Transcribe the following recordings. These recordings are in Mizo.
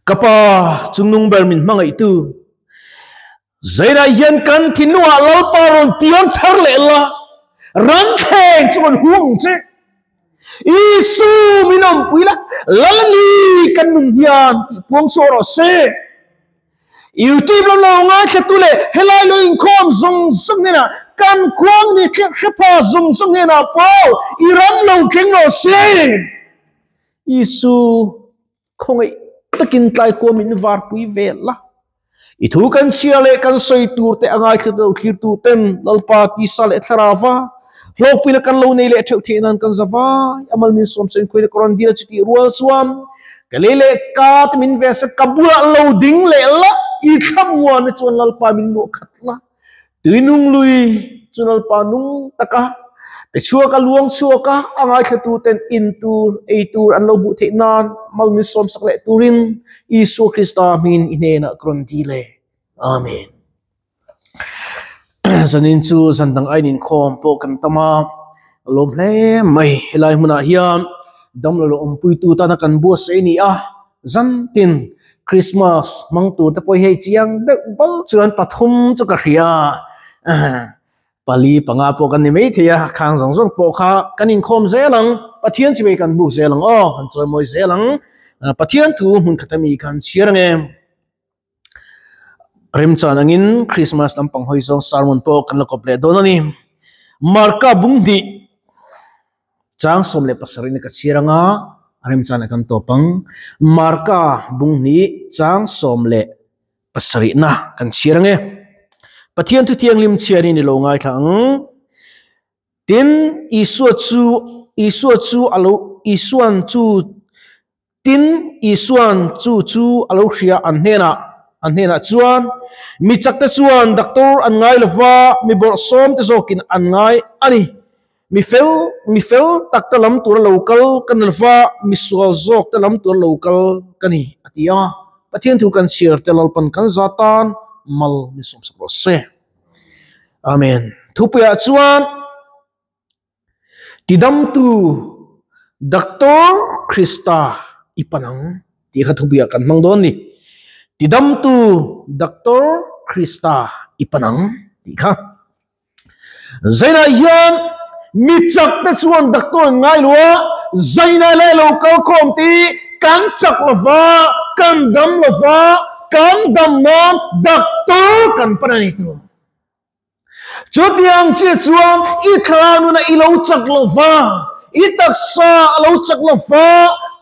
Ka Pa chungnung ber min hmangaihtu, Zairah hian kan thinlungah Lalpa rawn piang thar leh la, ran thleng chu rawn huang ang che. Isu min awmpui la, Lal a ni kan nun hian tih puang chhuah rawh se. YouTube lam lo ngaithlatu leh helai lo inkhawm zawng zawng hnenah kan khuang ni hrepa zawng zawng hnenah pawh i ram lo thleng rawh se. Isu khawngaih takin tlaikhua min varpui ve la. I thu kan chhia leh kan sawi tur te a ngaithla lo thlirtu ten Lalpa tisa leh thlarava hlawkpuina kan lo nei leh theuh theih nan kan za vai a mal min sawm sawi khuaina ka rawn dil a chutih rual chuan ka lei leh ka te min ve sa ka bulah lo ding leh la i thlamuan na chuan Lalpa min luah khat la tuinung lui chu Lalpa nung taka pe chhuak a luang chhuak a a ngaithla tu ten in tur ei tur an lo hmuh theih nan mal min sawm sak leh turin Isua Krista hmingin i hnenah ka rawn dil e. Amen. Zanin chu zan dang ain inkhawm pawh kan tam a, a lawm hle mai. Helai hmunah hian damlo leh awmpuitu tana kan buatsaih a ni a, zan tin Christmas hmang tur te pawh hi hei chiang deuh bal chuan pathum chu ka hria a, pali panga pawh kan ni maithei a, khang zawng zawng pawh kha kan inkhawm zel ang, Pathian chu hei kan buk zel ang aw, kan chawimawi zel ang, Pathian thu hmun khat ami khan chhiar ang em. Remchan angin Christmas lampang hawi zawng sermon pawh kan la kawp leh dawn a ni. Marka bung hnih chang 17 in ka chhiar anga remchan ah kan tawp ang. Marka bung hnih chang 17 na kan chhiar ange. Pathian thu thianghlim chhiarin i lo ngaithla ang. Tin, Isua chu Isua chu a lo Isuan chu Tin, Isua'n chu chu a lo hria an hnenah an hnenah chuan, Mi chakte chuan doctor an ngai lo va, mi bawrhsawmte zawkin an ngai a ni. Mi fel, mi fel takte lam tura lo kal ka ni lo va, mi sual zawkte lam tura lo kal ka ni, a ti a. Pathian thu kan chhiar te Lalpan kan za tan mal min sawmsak rawh se. Amen. Thupuiah chuan. Tidamtu Doctor Krista i pan ang tih kha thupuiah kan hmang dawn ni. Tidamtu Doctor Krista i pan ang tih kha. Zainah hian mi chak te chuan doctor an ngai lo a, Zainah leh lo kal khawm te hi kan chak lo va, kan dam lo va, kan dam nan doctor kan pan a ni tur. Chutiang chiah chuan i thla nunah i lo chak lo va, i taksa a lo chak lo va,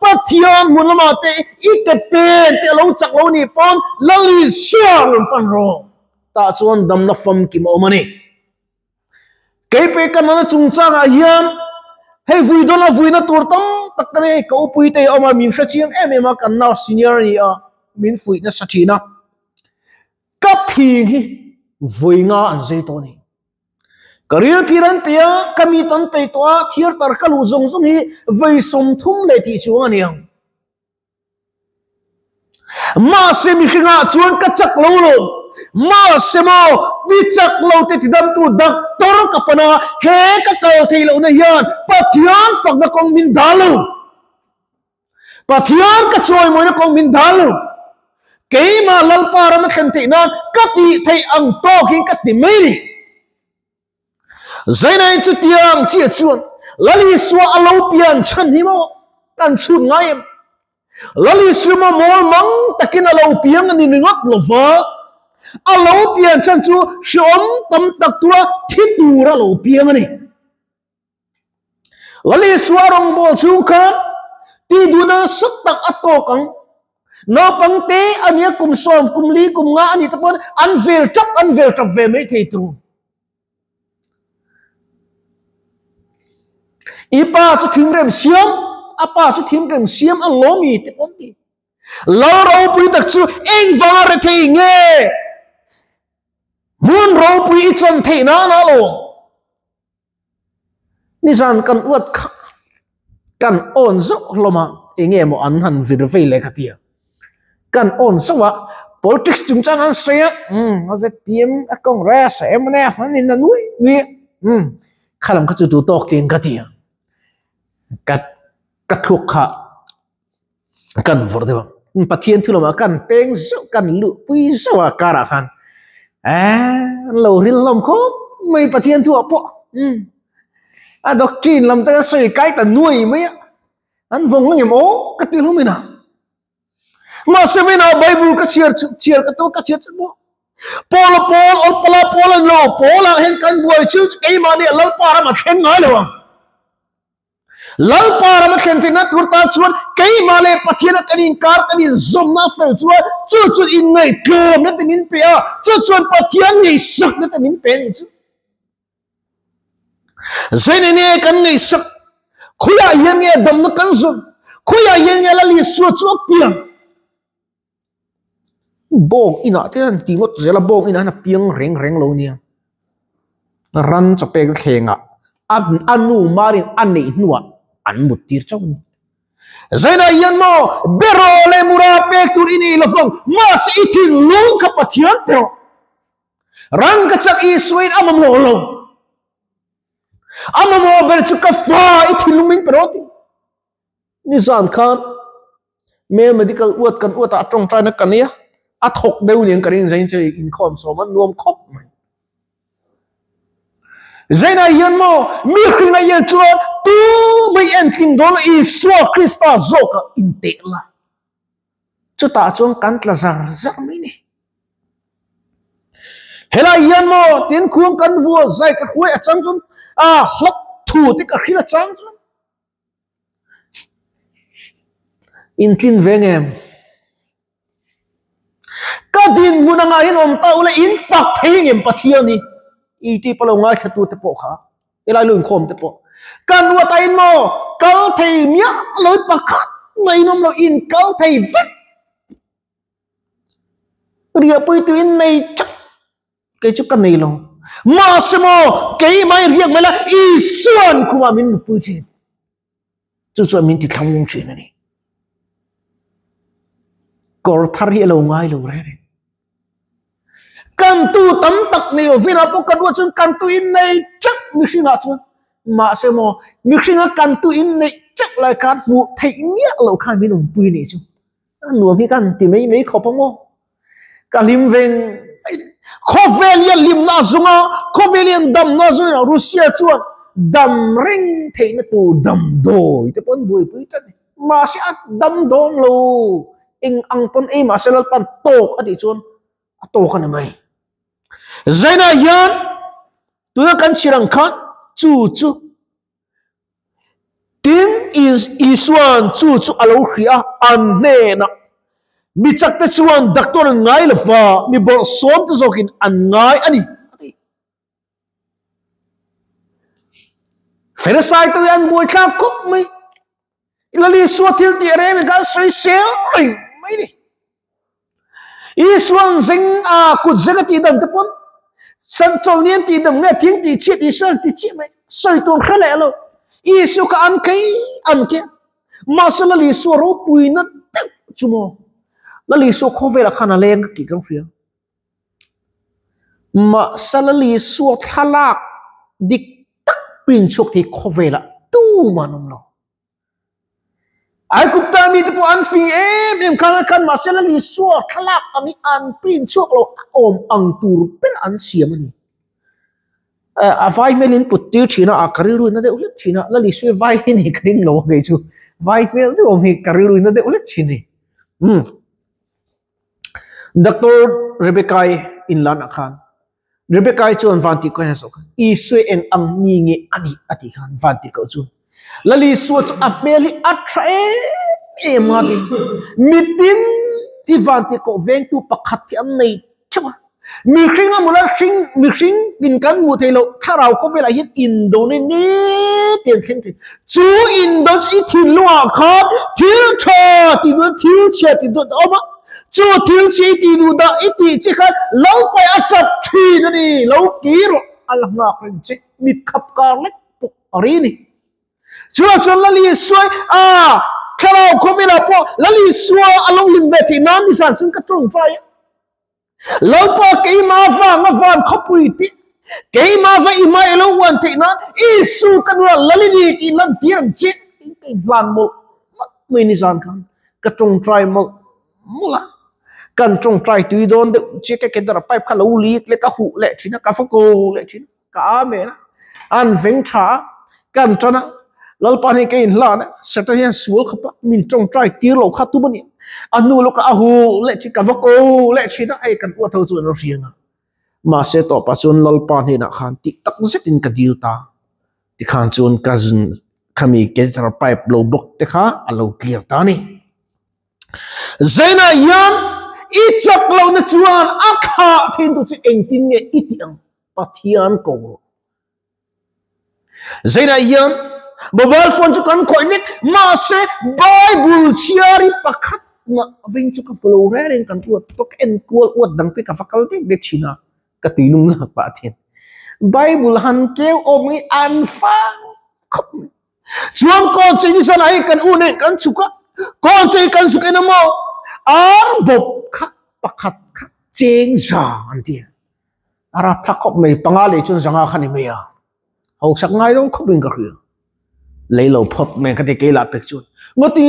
Pathian hmun lamah te i ke pen te a lo chak lo nih pawn Lal Isua rawn pan rawh. Tah chuan damna famkim a awm a ni. Keipei ka nana chungchangah hian hei vui dawn a vuina tur tam tak ka nei, ka upui te hi a awm a, min hrechiang em em a, kan nurse senior a ni a, min fuih nasa thin a. Ka phing hi vawi nga an zei tawh a ni. Ka ril phir an pe a, ka mit an peih tawh a, theatre ka luh zawng zawng hi vawi 30 leh tih chuang a ni ang. Mahse mihringah chuan ka chak lo lo. Mahse maw, mi chak lo te tidamtu doctor ka pan a, he ka kal theih lohna hian Pathian fakna kawng min dal lo. Pathian ka chawimawina kawng min dal lo. Keimah Lalpa ram a thlen theih nan ka tih theih ang tawkin ka ti mai ni. Zainain chutiang chiah chuan Lal Isua a lo pian chhan hi maw kan chhun ngai em? Lal Isua maw mawl mang takin a lo piang a ni ringawt lo va, a lo pian chhan chu hreawm tam tak tura thi tur a lo piang a ni. Lal Isua rawngbawl chhung khan tih duhna nasa tak a tawk ang. Naupang te a nia kum 10, kum 4, kum 5 a nih te pawn an vel tap an vel tap ve mai thei tur. I pa chu thingrem siam, a pa chu thingrem siam a lawmi te pawn ti. Lal ropui tak chu engvanga rethei nge? Hmun ropui i chawn theih nan a lawm. Nizan kan uat kha kan awn zauh hlawm a, enge maw an han vir vei leh ka tia. Kan awn zauh a, politics chungchang an sawi a, umm a ZPM, a Congress, a mnf an in a nui nui a, umm kha lam kha chu tu tawk tiin ka tia. Ka ka thluak kha kan vawrh deuh a. Pathian thu lamah kan peng zeuh kan luh pui zeuh a karah khan eh an lo ril hlawm khawp mai Pathian thu ah pawh a doctrine lam te a sawi kai ta nuai mai a an vawng ngem aw ka ti hlawm in a mahse vena Bible ka chhiar chu chhiar ka to ka chhiar chu maw Paul Paul Paul Paul an lo Paul ah hian kan buai chu keimahni a Lalpa ram a thleng ngai lo ang. Lalpa ram a thlen theihna tur tan chuan keimah leh Pathiana kan inkar kan inzawmna a fel chuan chu chuan inngaihtlawmna te min pe a, chu chuan Pathian ngaihsakna te min pe a nih chu. Zainei nge kan ngaihsak? Khawiah hian nge damna kan zawn? Khawiah hian nge Lal Isua chu a piang? Bawng inah te hian ti ngawt zel a, bawng inah hian a piang reng reng lo nia. Ran chaw pek thlengah a nu marin a neih hnuah an mut tir chauh a ni. Zainah hian maw beraw leh mura pek tur i nei lo vang, mahse i thinlung kha Pathian pe rawh. Ran ka chak Isuain a mamawh lo. A mamawh ber chu ka fa i thinlung min pe rawh ti. Nizan khan Male Medical uat kan uat ah tawngtai na ka nei a, a thawk deuh nen ka ring zain che inkhawm sawm a nuam khawp mai. Zainah hian maw mi hringa hian chuan tu mai entling dawn lo Isua Krista zawkah inteh la. Chutah chuan kan tla zar zar mai ni. Helai hian maw tin khuang kan vua zai ka hruai a chang chuan a hlap thu te ka hrilh a chang chuan. Intlin ve ngem? Ka dinhmun anga in awm ta ula in fak thei ngem Pathian hi? I tih pawh lo ngaithla tu te pawh kha, helai lo inkhawm te pawh. Ka nuat a in maw kal thei miah lo i pakhat mah in awm lo, in kal thei vek. Riahpui tu in nei chak. Kei chu ka nei lo. Mahse maw, keimah i riak mai la, Isua'n khumah min mutpui thin. Chu chuan min ti thlangmung thin a ni. Kawr thar hi a lo ngai lo reng reng. Kan tu tam tak nei lo vinah pawh kan ruat chuan kan tu in nei chauh mihringah chuan. Mahse maw, mihringa kan tu in neih chauh lai khan hmuh theih miah loh khan min awmpui a nih chu. A nuam hi kan ti mai mai khawp ang aw. Ka hlim veng veng. Khawvel hian hlimna a zung a, khawvel hian damna a zung a, Russia chuan dam reng theihna tur damdawi te pawh an buaipui tlat a ni. Mahse a dam dawn lo, eng ang pawn ei mahse Lalpan tawk a tih chuan a tawk a ni mai. Zainah hian tuna kan chhir ang khan chu chu Tin, Isua'n chu chu a lo hria a, an hnenah, Mi chakte chuan doctor an ngai lo va, mi bawlhsawmte zawkin an ngai a ni, a ti. Farisai te hian buaithlak khawp mai. Lal Isua thil tih reng in khan sawi sel reng mai ni. Isua'n zeng a kut zeng a tih dam te pawn san chawlh ni an tih dam nge thing tih chhiat Isua'n ti chiah mai sawi tur hre leh lo. Isua kha an kei an ke mahse Lal Isua ropui na deuh chu maw Lal Isua khawvelah khan a leng tih kan hria. Mahse Lal Isua thlalak dik tak print chhuak thei khawvelah tumah an awm lo. Aigupta mite pawh an fing em em khan khan mahse Lal Isua thlalak ang hi an print chhuak lo a awm ang tur ber an siam a ni. A vai hmel in put tir thin a, a ka rilru in a deuh hlek thin a, Lal Isua vai hi ni ka ring lo a kei chu vai hmel deuh awm hi ka rilru in a deuh hlek thin a ni. Umm Doctor Rebecca-i inlanah khan Rebecca-i chuan van tih kawng a zawh khan, Isua eng ang mi nge a nih? a tih khan van tih koh chu Lal Isua chu a hmel hi a tha em em a ti. Mitin hi van tih koh vengtu pakhat hi an nei theuh a. Mihring a mula hring mihring in kan hmuh theih loh thlarau khawvelah hian indona ni te an thleng thin. Chu indo chu i thinlungah khan thil tha tih duh thil chhia tih duh a awm a. Chu thil chi i tih duh dah i tih che khan lo paih a tap thin a ni, lo kir rawh a la nghak reng che, mit khap kar lek pawh a ri a ni. Chuvang chuan Lal Isua a thlarau khawvelah pawh Lal Isua a lo hlim ve theih nan nizan chuan ka tawngtai a. Lalpa keimah vanga van khawpui tih keimah va i hmai lo uan theih nan Isu ka nula Lalini tih lan tir ang che tiin ka inhlan mawlh mawlh mai nizan khan ka tawngtai mawlh. mawlh a, kan tawngtai tui dawn deuh chiah ka ke dara pipe kha lo lik leh ka huh leh thin a, ka va ko leh thin a, ka amen a, an veng tha a, kan tan a, Lalpa hei ka inhlan a, Satan hian sual khawp a, min tawngtai tir loh kha tum a ni, a hnu lawkah a huh leh thin, ka va ko leh thin a, hei kan uat ho chu an lo hriang a, mahse tawpah chuan Lalpa hnenah khan tih tak zetin ka dil ta, tikhan chuan ka zun khami catheter pipe lo bawk te kha a lo clear ta a ni. Zainah hian i chak lohna chuan a thlah thin tu chu engtin nge i tih ang? Pathian ko rawh. Zainah hian mobile phone chu kan khawih vek, mahse Bible chhiar hi pakhat mah veng chu ka hmu lo reng reng kan uat pawh ka en kual uat dang pawh ka va kal dek dek thin a, ka tuilung lak pah thin. Bible han keu awm hi an fang khawp mai. Chuan kawn chei ni sana hi kan u nen kan chhuk a, kawn chei kan chhuk en emaw ar bawp kha pakhat kha cheng za an ti a, a rapthlak khawp mai panga lei chuan zanga kha ni mai a, hausak ngai dawn khawp in ka hria, lei lo phawt mai ka ti kei lah pek chuan ngawti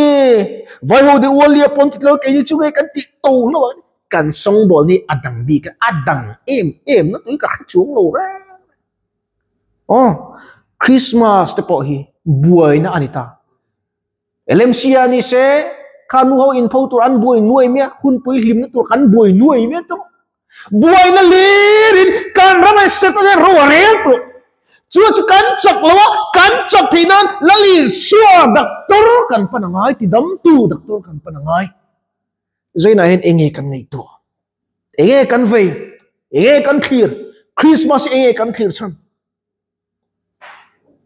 vai ho deuh ual lia pawn ti tlo keini chu nge kan tih to lo a, kan sawngbawl hi a dang bik a, a dang em em na tui ka hre chuang lo reng. Aw, Christmas te pawh hi buaina a ni ta. LMC a ni se, kha nu ho inpho tur an buai nuai mai a, hunpui hlimna tur kan buai nuai mai tawh. Buaina lirin kan ram ah Satan hian ro a rel tawh. Chu chu kan chak lo a, kan chak theih nan Lal Isua doctor kan pan a ngai, tidamtu doctor kan pan a ngai. Zainah hian eng nge kan ngaihtuah? Enge kan vei? Enge kan thlir? Christmas enge kan thlir chhan?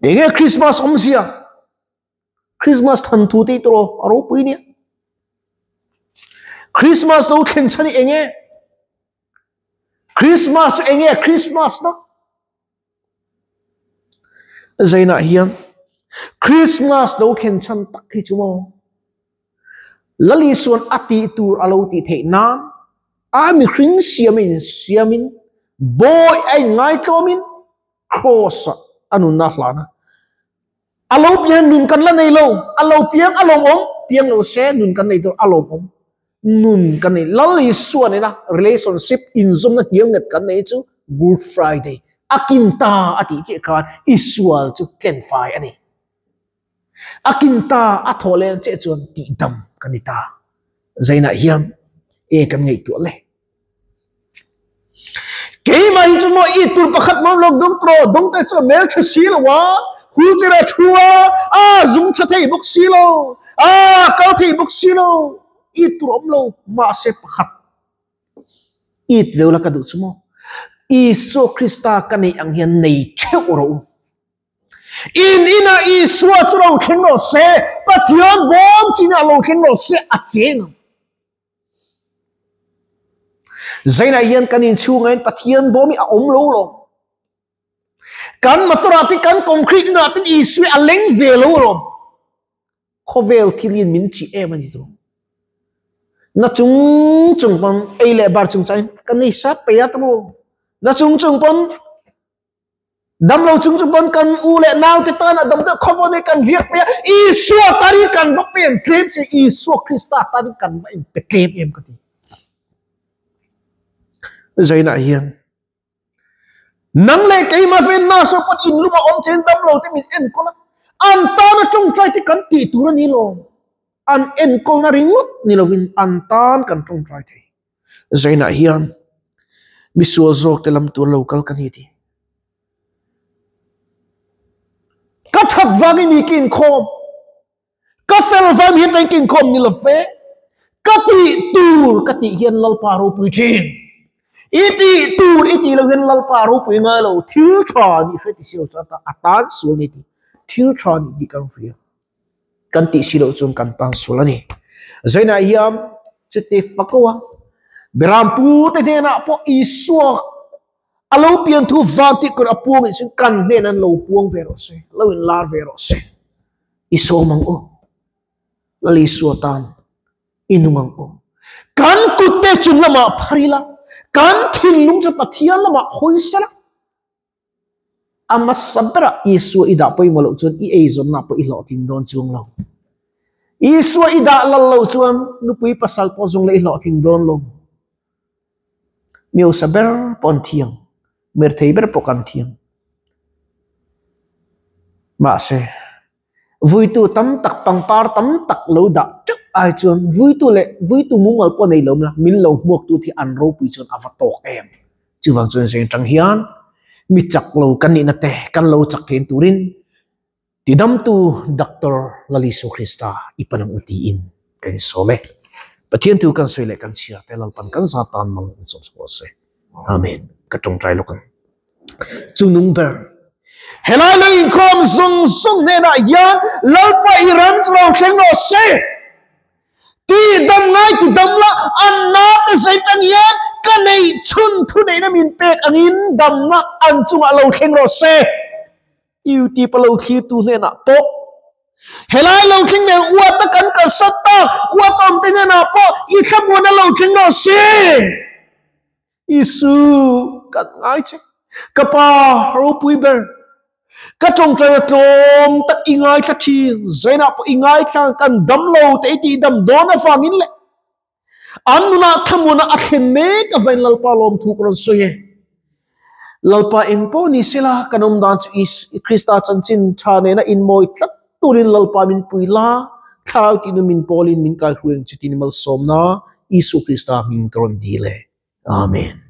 Enge Christmas awmzia? Christmas than thu te tro a ropui nia. Christmas lo thlen chhan hi enge? Christmas enge Christmas na? Zainah hian Christmas lo thlen chhan tak hi chu maw? Lali chuan a tih tur a lo tih theih nan a mihring siamin siamin bawi a inngaitluamin cross ah a nunna a hlan a. A lo piang nun kan la nei lo, a lo piang a lawmawm, piang lo se nun kan nei tur a lawmawm. Nun kan nei, Lal Isua nena relationship inzawmna hnial nghet kan nei chu Good Friday a kin ta a tih chiah khan i sual chu tlenfai a ni. A kin ta a thawh leh che chuan tihdam ka ni ta. Zainah hian e kan ngaihtuah le. Keimah hi chu maw i tur pakhat maw lawk dawng tawh dawng te chu mel tha si lo a, wheelchair a thu a, a zum tha thei bawk si lo, a kal thei bawk si lo, i tur awm lo mahse pakhat it veu la ka duh chu maw Isua Krista ka neih ang hian nei theuh rawh u. In inah Isua chu lo thleng rawh se, Pathian bawm chinah lo thleng rawh se a cheng ang. Zainah hian kan inchhungah hian Pathian bawm hi a awm lo lo. Kan motor-ah te kan concrete inah te Isua a leng ve lo lo. Khawvel thil hian min chih em a ni tu. Na chung chung pawn ei leh bar chung changin kan nei sap peih a tawh. Na chung chung pawn Damlo chung chu pawn kan u leh naute tana dam deuh khawvawn hi kan riak mai a, Isua tan hi kan va pen tlem che, Isua Krista tan hi kan va inpe tlem em ka ti. Zainah hian nang leh keimah ven nasa pawn in luma awm thein damlo te min enkawl a, an tana tawngtai te kan tih tur a ni lo, an enkawlna ringawt ni lovin an tan kan tawngtai thei. Zainah hian misual zawk te lam tur lo kal ka ni ti. Ka that vangin mi ka inkhawm. Ka fel vang hian ka inkhawm ni lo fe. Ka tih tur ka tih hian Lalpa ropui thin. I tih tur i tih lo hian Lalpa ropui ngai lo. Thil tha nih hre ti si lo chuan a tan sual ni ti. Thil tha nih tih kan hria. Kan tih si loh chuan kan tan sual a ni. Zainah hian chuti fako a, Berampu te hnenah pawh Isua a lo pian thu van tih kawr a puang nih chuan kan hnen an lo puang ve rawh se, lo inlar ve rawh se. I sawm ang u, Lal Isua tan i nung ang u. Kan kutte chung lamah phar ila, kan thinlung chu Pathian lamah hawi sela. A hmasa berah Isua i dah pawimawh loh chuan i eizawnna pawh i hlawhtling dawn chuang lo. Isua i dah lal lo chuan nupui pasal pawh zung leh i hlawhtling dawn lo. Miosa ber pawh an thiang, mirthei ber pawh kan thiang. Mahse, vuitu tam tak pangpar tam tak lo dah teuh ai chuan vuitu leh vuitu mumal pawh nei lo mla min lo hmuaktu hi an ropui chuan a va tawk em. Chuvang chuan zeng tang hian mi chak lo kan nihna te kan lo chak thein turin Tidamtu Doctor Lal Isu Krista i pan ang u tiin ka insawm e. Pathian thu kan sawi leh kan chhiar te Lalpan kan za tan mang in sawm sak rawh se. Amen. Ka tawngtai lawk ang. Chu nung ber. Helai lo inkhawm zawng zawng hnenah hian Lalpa i ram chu lo thleng rawh se. Ti dam ngai ti dam la, an na te zai tang hian ka neih chhun thu neihna min pek angin damna an chungah lo thleng rawh se. YouTube a lo thlirtu hnenah pawh helai lo thleng nen uat a kan kalsan tak uat awm te hnenah pawh i thlamuan a lo thleng rawh se. Isu kan ngai che. Ka pa ropui ber ka tawngtai a tlawm tak i ngaithla thin zainah pawh i ngaithla kan dam lo te i tih dam dawn avangin leh An nunah thlamuana a thlen mek avain Lalpa lawmthu ka rawn sawi e. Lalpa eng pawh ni sela kan awm dan chu Krista chanchin tha nena inmawi tlat turin Lalpa min pui la, Thlarau tihnu min pawlin min kaihruai ang che tih ni malsawmna Isua Krista hming ka rawn dil e. Amen.